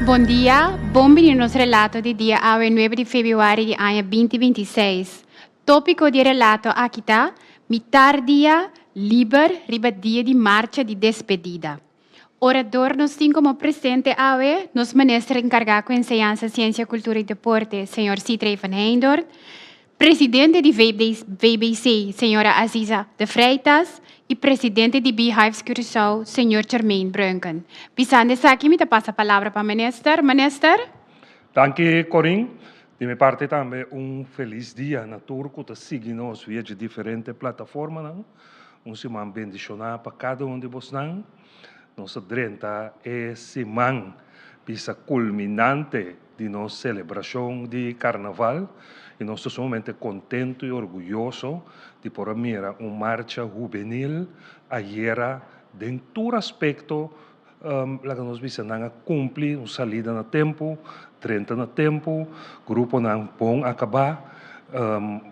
Bon dia, bon bini nos relato di dia awe 9 di februari di aña 2026. Tópiko di e relato aki ta, Mitar dia liber riba dia di marcha di despedida. Orador nos tin komo presente awe nos minister enkargá ku Enseñansa, Siensia, Kultura i Deporte, señor Sithree van Heydoorn, presidente di VBC, señora Aziza de Freitas i presidente di Beehives Curaçao, señor Jermaine Brunken. Bisando esaki mi ta pasa palabra pa minister. Minister. Danki Corin. Di mi parti tambe un felis dia na tur ku ta sigui nos via dje diferente plataformanan. Un siman bendishoná pa kada un di bosnan. Nos a drenta e siman bisa kulminante di nos selebrashon di Karnaval i nos ta sumamente kontentu i orguyoso di por a mira un marcha hubenil ayera den tur aspekto. Laga nos bisa nan a kumpli un salida na tempu, drenta na tempu, gruponan bon akabá,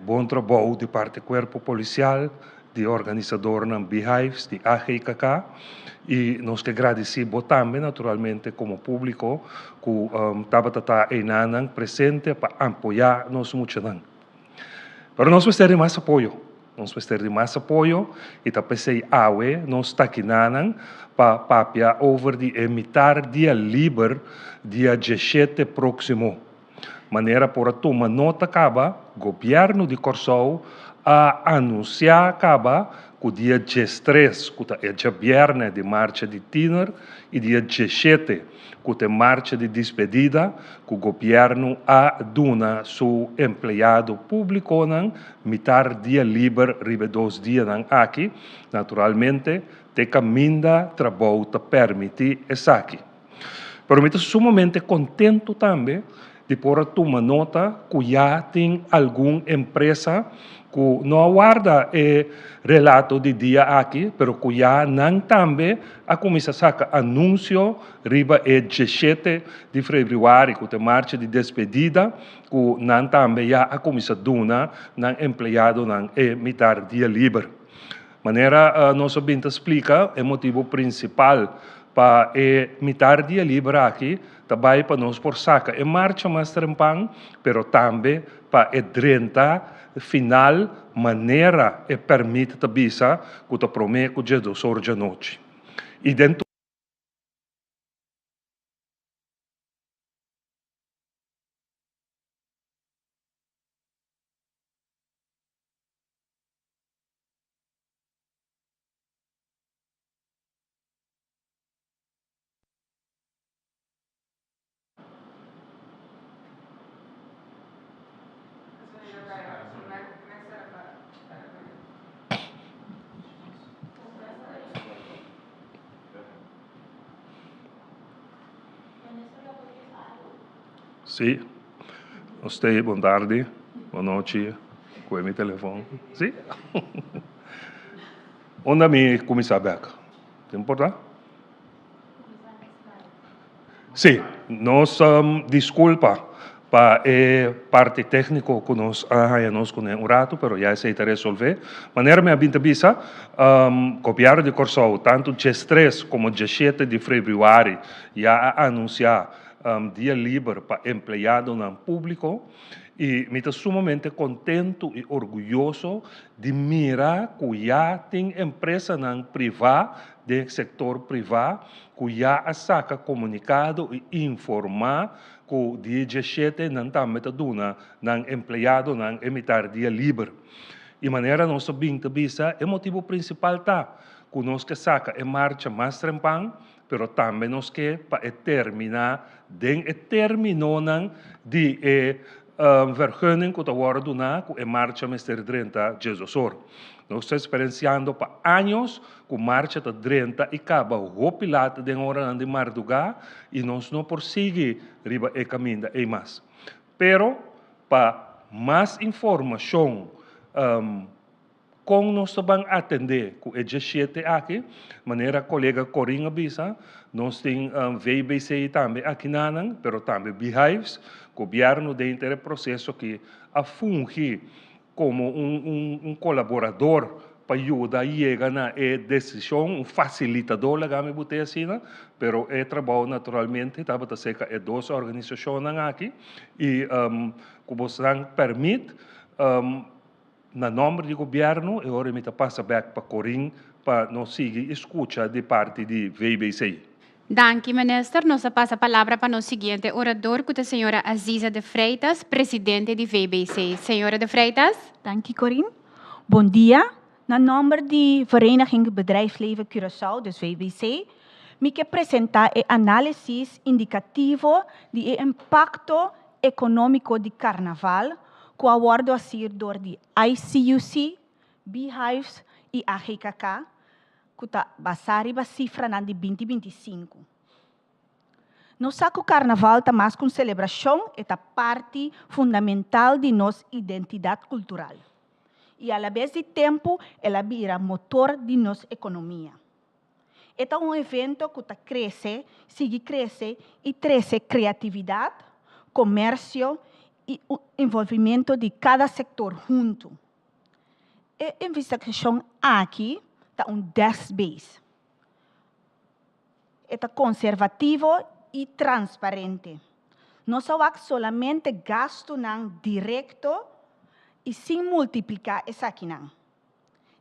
bon trabou di parti kuerpo polisial, di organisadornan Beehives, di AGKK i nos ke gradisí bo tambe naturalmente komo públiko ku tabata ta einanan presente pa apoyá nos muchanan. Pero nos mester di mas apoyo. Nos mester di mas apoyo i ta p'esei awe nos ta kinanan pa papia over di e mitar dia liber dia dieshete próksimo. Manera por a tuma nota kaba, gobièrnu di Kòrsou a anunsiá kaba ku dia diestres, ku ta e djabièrnè di marcha di tiner, i dia dieshete, ku ta e marcha di dispedida, ku gobièrnu a duna su empleado públikonan Mitar dia liber riba e dos dianan aki, naturalmente te kaminda trabou ta permití esaki. Pero mi ta sumamente kontentu tambe di por a tuma nota ku ya tin algun empresa ku no a warda e relato di dia aki, pero ku ya nan tambe a kuminsá saka anunsio riba e dieshete di febrüari ku ta e marcha di despedida ku nan tambe ya a kuminsá duna nan empleadonan e mitar dia liber. Manera nos a bin ta splika, e motibu prinsipal pa e mitar dia liber aki ta bai pa nos por saka e marcha mas trempan, pero tambe pa e drenta final manera e pèrmit ta bisa ku ta promé ku djesdos or djanochi. I den. Sí, nos ta ei bon tardi, bon nochi, koe mi telefon, sí. Unda mi kuminsá bèk? Ta importá? Sí, nos disculpa pa e parti técnico cu nos a haya nos cune un rato, pero ya esey ta resolve. Manera mi a bin ta bisa, Gobierno di Corsou tanto diestres como dieshete di februari ya a anuncia dia liber pa empleadonan publico y mi ta sumamente contento y orguyoso di mira cu ya tin empresanan priva den sector priva ku ya a saka komunikado i informá ku dia dieshete nan tambe ta duna nan empleadonan e mitar dia liber. I manera nos ta bin ta bisa, e motibu prinsipal ta ku nos ke saka e marcha mas trempan, pero tambe nos ke pa e terminá den e términonan di e vergunning ku ta wòrdu duná ku e marcha mester drenta diesdosor. Nos ta eksperensiando pa años ku marcha ta drenta i kaba hopi lat den oranan di mardugá i nos no por sigui riba e kaminda ei mas. Pero pa mas informashon kon nos ta ban atendé ku e dieshete aki, manera kolega Corin a bisa, nos tin VBC tambe akinanan, pero tambe Beehives, gobièrnu den e proseso aki a fungi komo un kolaborador. pa yuda yega na e desishon, un fasilitadó laga mi bot'é asina, pero e trabou naturalmente tabata serka e dos organisashonnan aki i ku bosnan pèrmit na nòmber di gobièrnu e ora mi ta pasa bèk pa Corin pa nos sigui i skucha di parti di VBC. Danki Minister. Nos a pasa palabra pa nos siguiente orador ku ta señora Aziza de Freitas, presidente di VBC. Señora de Freitas. Danki Corin. Bon dia. Na nòmber di Vereniging Bedrijfsleven Curaçao, dus VBC, mi ke presentá e análisis indikativo di e impakto ekonómiko di karnaval ku a wòrdu hasí dor di ICUC, Beehives i AGKK, ku ta basá riba sifranan di 2025. Nos sa ku karnaval ta mas ku un selebrashon, e ta parti fundamental di nos identidat kultural. I alabes di tempu el a bira motor di nos ekonomia. E ta un evento ku ta krese, sigui krese i trese kreatividat, komersio i envolvimentu di kada sektor huntu. E investigashon aki ta un desk-based. E ta konservativo i transparente. Nos a wak solamente gastunan direkto i sin multipliká esakinan.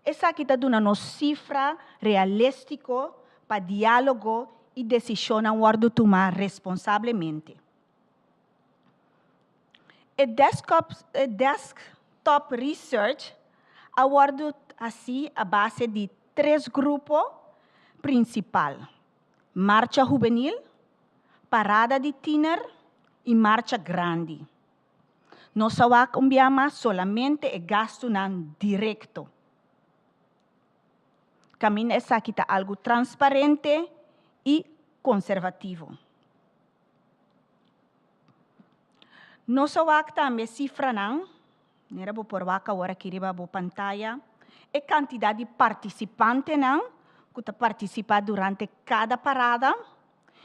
Esaki ta duna nos sifra realístiko pa diálogo i desishonnan wòrdu tumá responsablemente. E desktop research a wòrdu hasí a base di tres grupo prinsipal, marcha hubenil, parada di tiner i marcha grandi. Nos a wak un bia mas solamente e gastunan direkto. Kaminda esaki ta algu transparente i konservativo. Nos a wak tambe sifranan, manera bo por wak awor aki riba bo pantaya, e kantidat di partisipantenan ku ta partisipá durante kada parada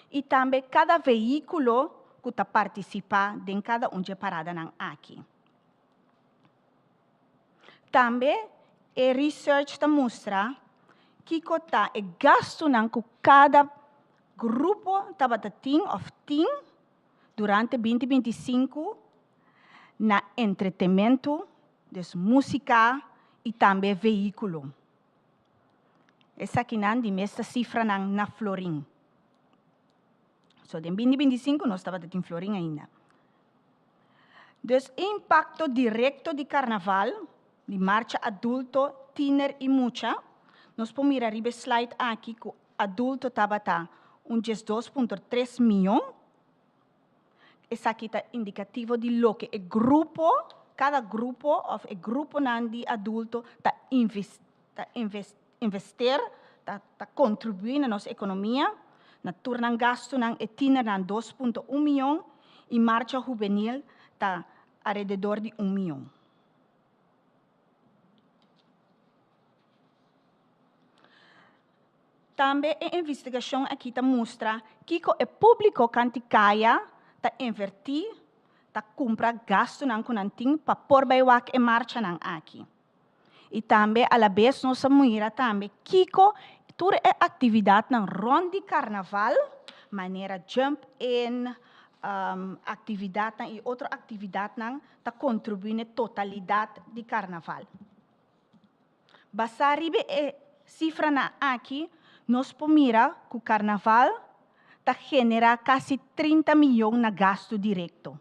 i tambe kada vehíkulo ku ta partisipá den kada un dje paradanan aki. Tambe e research ta mustra kiko ta e gastunan ku kada grupo tabata tin òf tin durante 2025 na entretementu, dus músika i tambe vehíkulo. Esakinan di mes ta sifranan na florin. So den 2025 nos tabata tin florin ainda. Dus e impakto direkto di karnaval, di marcha adulto, tiner i mucha, nos por mira riba e slide aki ku adulto tabata un 12.3 mion. Esaki ta indikativo di loke e grupo, kada grupo òf e gruponan di adulto ta ta invester, ta kontribuí na nos ekonomia. Na tur nan gastunan e tinernan 2.1 mion i marcha hubenil ta alrededor di 1 mion. Tambe e investigashon aki ta mustra kiko e públiko kanti kaya ta invertí, ta kumpra gastunan ku nan tin pa por bai wak e marchanan aki. I tambe alabes nos a mira tambe kiko tur e aktividatnan rònt di karnaval, manera jump in, aktividatnan i otro aktividatnan ta kontribuí na e totalidat di karnaval. Basá riba e sifranan aki, nos por mira ku karnaval ta generá kasi 30 mion na gastu direkto.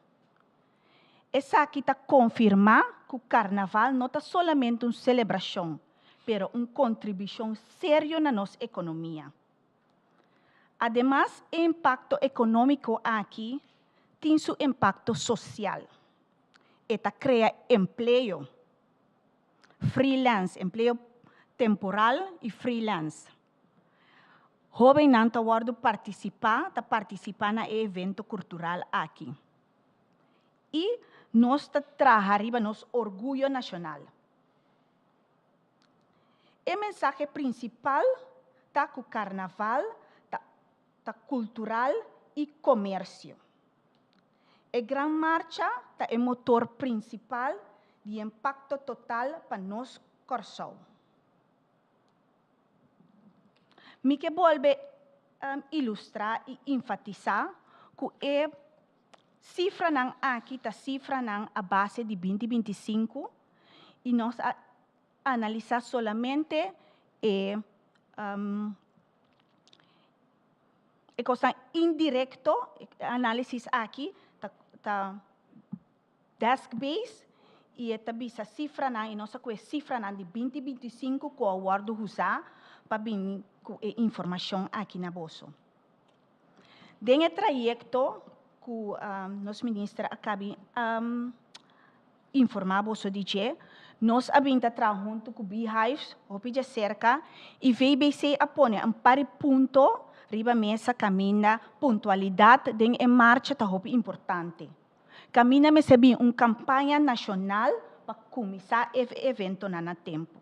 Esaki ta konfirmá ku karnaval no ta solamente un selebrashon, pero un kontribushon serio na nos ekonomia. Ademas, e impakto ekonómiko aki tin su impakto sosial. E ta krea empleo, freelance, empleo temporal i freelance. Hóbennan ta wòrdu partisipá, ta partisipá na e evento kultural aki. I nos ta traha riba nos orguyo nashonal. E mensahe prinsipal ta ku karnaval ta ta kultural i komersio. E Gran Marcha ta e motor prinsipal di impakto total pa nos Kòrsou. Mi ke bolbe ilustrá i enfatisá ku e sifranan aki ta sifranan a base di 2025 i nos a analisá solamente e e kosnan indirekto. E análisis aki ta desk-based i e ta bisa sifranan i nos a kohe sifranan di 2025 ku a wòrdu usá pa bini ku e informashon aki na boso. Den e trayekto ku nos minister a kaba informá boso di dje, nos a bin ta traha huntu ku Beehives, hopi djaserka, i VBC a pone un par di punto riba mesa kaminda puntualidat den e marcha ta hopi importante. Kaminda mester bin un kampaña nashonal pa kuminsá e eventonan na tempu.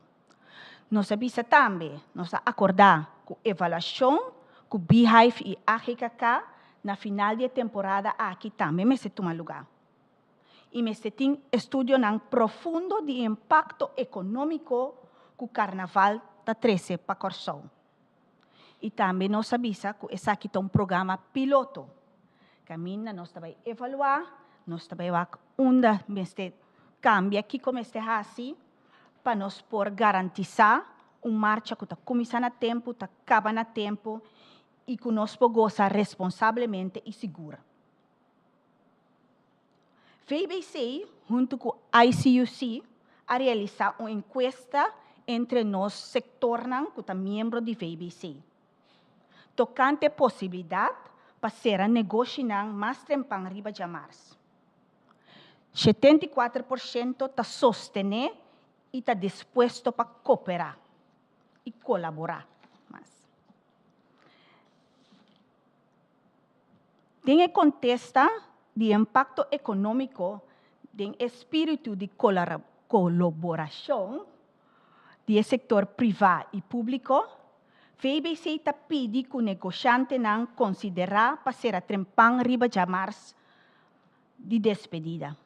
Nos a bisa tambe, nos a akordá ku evaluashon ku Beehive i AGKK na final di e temporada aki tambe mester tuma lugá. I mester tin estudionan profundo di e impakto ekonómiko ku karnaval ta trese pa Kòrsou. I tambe nos a bisa ku esaki ta un programa piloto. Kaminda nos ta bai evaluá, nos ta bai wak unda mester kambia, kiko mester hasi pa nos por garantisá un marcha ku ta kuminsá na tempu, ta kaba na tempu i ku nos por gosa responsablemente i sigur. VBC huntu ku ICUC a realisá un enkuesta entre nos sektornan ku ta miembro di VBC tokante posibilidat pa sera negoshinan mas trempan riba djamars. 74% ta sostené i ta dispuesto pa koperá i kolaborá mas. Den e kontesta di impakto ekonómiko den e spiritu di kolaborashon di e sektor privá i públiko, VBC ta pidi ku negoshantenan konsiderá pa sera trempan riba djamars di despedida,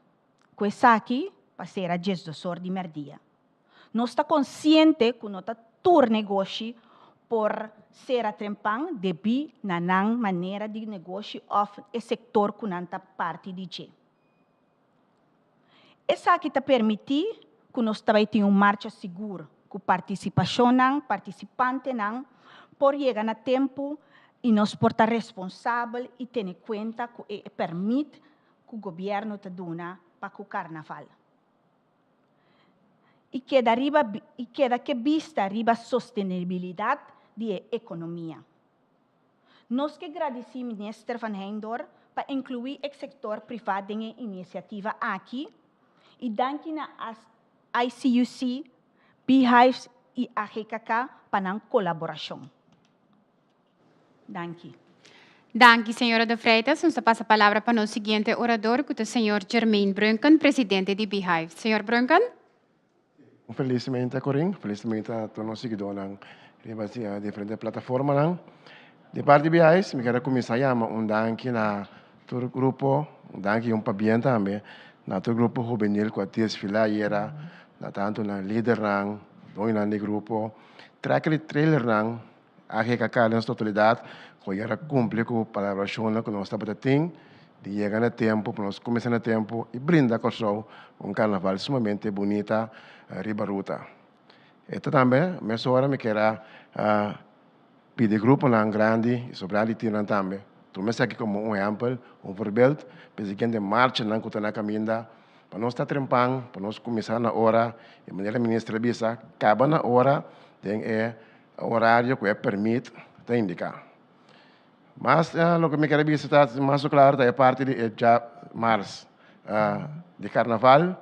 ku esaki pa sera 12 or di mèrdia. Nos ta konsiente ku no ta tur negoshi por sera trempan debí na nan manera di negoshi òf e sektor ku nan ta parti di dje. Esaki ta permití ku nos ta bai tin un marcha sigur, ku partisipashonnan, partisipantenan por yega na tempu i nos por ta responsabel i tene kuenta ku e pèrmit ku gobièrnu ta duna pa ku karnaval. I keda riba i keda ke bista riba sostenibilidat di e ekonomia. Nos ke gradisí Minister Van Heydoorn pa inkluí e sektor privá den e inisiativa aki i danki na ICUC, Beehives i AGKK pa nan kolaborashon. Danki. Danki, señora De Freitas. Nos ta pasa palabra pa nos siguiente orador, ku ta señor Jermaine Brunken, presidente di Beehive. Señor Brunken. Un felis meinta Corin, felis meinta na tur nos siguidónan riba e diferente plataformanan. Di parti di Beehive mi kier a kuminsá yama un danki na tur grupo, un danki i un pabien tambe na tur grupo hubenil ku a desfilá ayera, na tantu nan lidernan, doñonan di grupo, tracker di trailernan, AGKK den su totalidat ku ayer a kumpli ku palabrashonnan ku nos tabata tin di yega na tempu pa nos kuminsá na tempu i brinda Kòrsou un karnaval sumamente bunita riba ruta. E ta tambe mesora mi kier a pidi gruponan grandi i sobrá di tirnan tambe tuma esaki komo un ehèmpel, un voorbeeld pa e siguiente marchanan ku ta na kaminda pa nos ta trempan, pa nos kuminsá na ora i manera minister a bisa kaba na ora den e Horario ku e permit ta indiká. Mas loke mi ker a bisa ta mas o klaro ta e parti di e djamars di karnaval.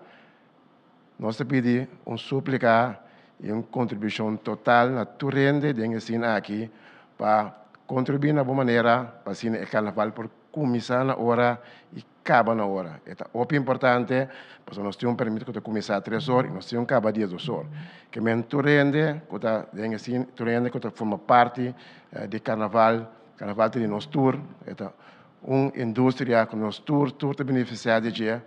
Nos ta pidi un súplika i un kontribushon total na tur hende den e sin aki pa kontribuí na bo manera pa asina e karnaval por kuminsá na ora i kaba na ora. E ta hopi importante pasobra nos tin un permit ku ta kuminsá 3 or i nos tin un kaba 12 or. Ke men tur hende ku ta den e sin, tur hende ku ta forma parti di karnaval, karnaval ta di nos tur, e ta un industria ku nos tur tur ta benefisiá di dje.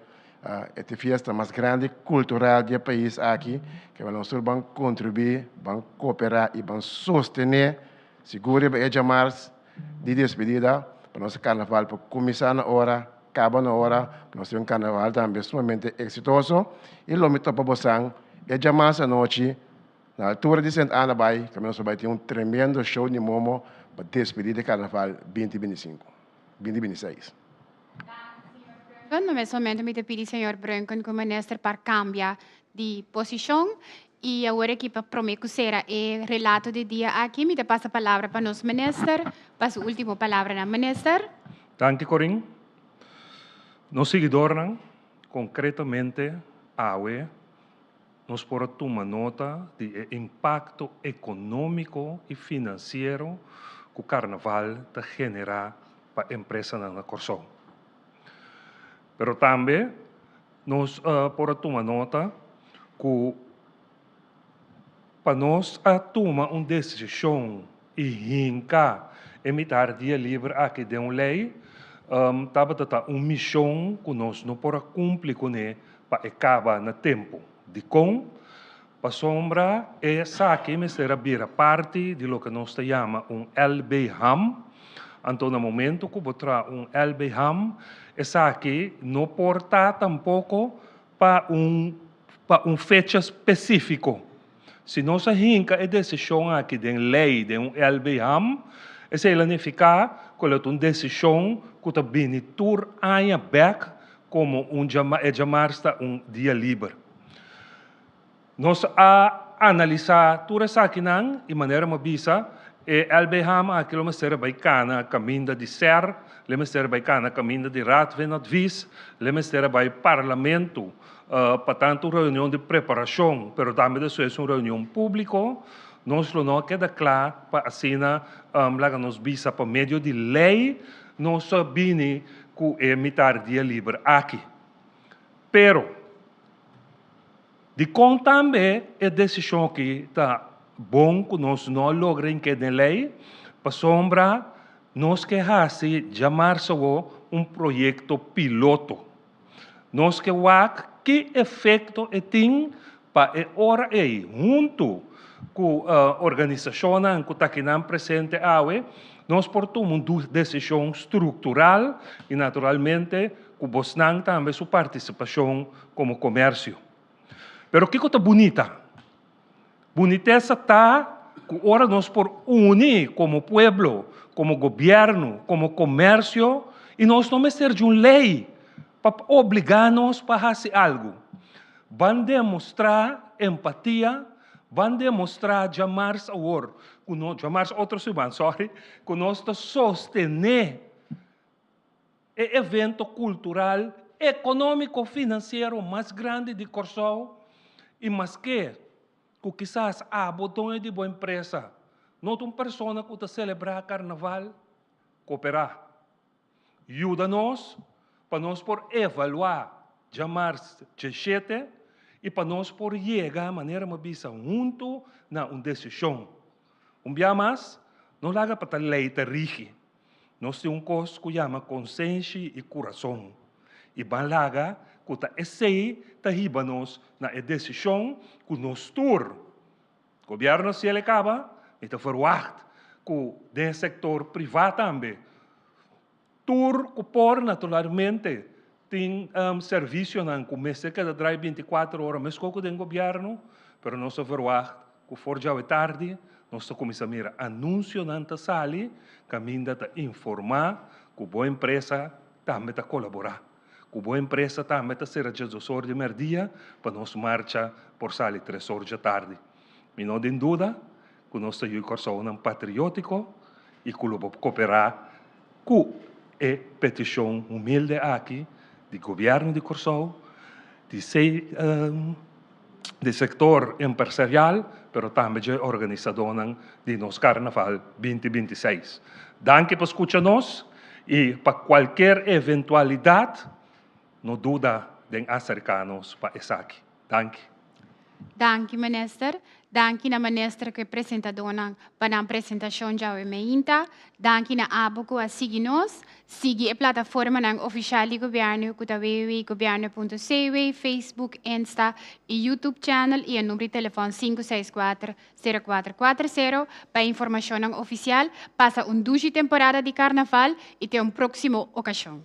E ta e fiesta mas grandi kultural di e pais aki, ke nos tur ban kontribuí, ban kooperá i ban sostené. Sigur riba e djamars di despedida pa nos karnaval por kuminsá na ora, kaba na ora, pa nos tin un karnaval tambe sumamente eksitoso i lo mi topa bosan e djamars anochi na altura di Sint Ana bai kaminda nos lo bai tin un tremendo show di Momo pa despedí di karnaval 2025, 2026. Na mes momento mi ta pidi señor Brunken ku minister pa kambia di posishon i awor aki pa prome ku sera e relato di dia aki mi ta pasa palabra pa nos minister pa su ultimo palabranan. Minister. Danki Corin. Nos siguidornan, konkretamente awe nos por a tuma nota di e impakto ekonómiko i finansiero ku karnaval ta generá pa empresanan na Kòrsou. Pero tambe nos por a tuma nota ku pa nos a tuma un desishon i hinka e mitar dia liber aki den un lei, tabata ta un mishon ku nos no por a kumpli kuné pa e kaba na tempu. Dikon? Pasobra esaki mester a bira parti di loke nos ta yama un LB-ham. Anto na momento ku bo traha un LB-ham, esaki no por ta tampoko pa un pa un fecha spesífiko. Si nos a hinka e desishon aki den lei, den un LB-ham, esei lo nifiká ku lo ta un desishon ku ta bini tur aña bèk komo un e djamars ta un dia liber. Nos a analisá tur esakinan i manera mi a bisa, e LBHM aki lo mester a bai kana kaminda di ser, lo mester a bai kana kaminda di Raad van Advies, lo mester a bai Parlamento pa tantu un reunion di preparashon, pero tambe despues un reunion públiko. Nos lo no a keda kla pa asina laga nos bisa pa medio di lei nos a bini ku e mitar dia liber aki. Pero. Dikon tambe e desishon aki ta bon ku nos no a logra hink'é den lei? Pasobra nos ke hasi djamarsa awo un proyekto piloto. Nos ke wak ki efekto e tin pa e ora ei huntu ku organisashonnan ku ta akinan presente awe nos por tuma un desishon struktural i naturalmente ku bosnan tambe su partisipashon komo komersio. Pero kiko ta bunita? Bunitesa ta ku ora nos por uni komo pueblo, komo gobièrnu, komo komersio i nos no mester di un lei pa obligá nos pa hasi algu. Ban demostrá empatia, ban demostrá djamars awor ku nos, djamars otro siman, sorry, ku nos ta sostené E evento kultural, ekonómiko, finansiero mas grandi di Kòrsou i maske ku kisas abo doño di bo empresa no ta un persona ku ta selebrá karnaval, koperá. Yuda nos pa nos por evaluá djamars djeshete i pa nos por yega, manera mi a bisa, huntu na un desishon. Un bia mas, no laga pa ta lei ta rigi. Nos tin un kos ku yama konsenshi i kurason, i ban laga ku ta esei ta hiba nos na e desishon ku nos tur, gobièrnu si el e kaba, mi ta ferwagt ku den sektor privá tambe, tur ku por naturalmente tin servisionan ku mester keda drai bintikuater ora meskos ku den gobièrnu, pero nos ta ferwagt Ku for djawe tardi nos ta kuminsá mira anunsionan ta sali kaminda ta informá ku bo empresa tambe ta kolaborá, ku bo empresa tambe ta sera djesdos or di mèrdia pa nos marcha por sali tres or djatardi. Mi no den duda ku nos ta yu Kòrsounan patriótiko i ku lo bo koperá ku e petishon humilde aki di gobièrnu di Kòrsou, di di sektor empresarial pero tambe dje organisadónan di nos Karnaval 2026. Danki pa skucha nos i pa kualker eventualidat no duda den aserká nos pa esaki. Danki. Danki minister. Danki na minister ku presentadónan pa nan presentashon djawe mainta. Danki na abo ku a sigui nos. Sigui e plataformanan ofisial di gobièrnu ku ta www.gobièrnu.cw, Facebook, Insta i YouTube channel i e number di telefòn 564 0440 pa informashon ofisial. Pasa un dushi temporada di karnaval i te un próksimo okashon.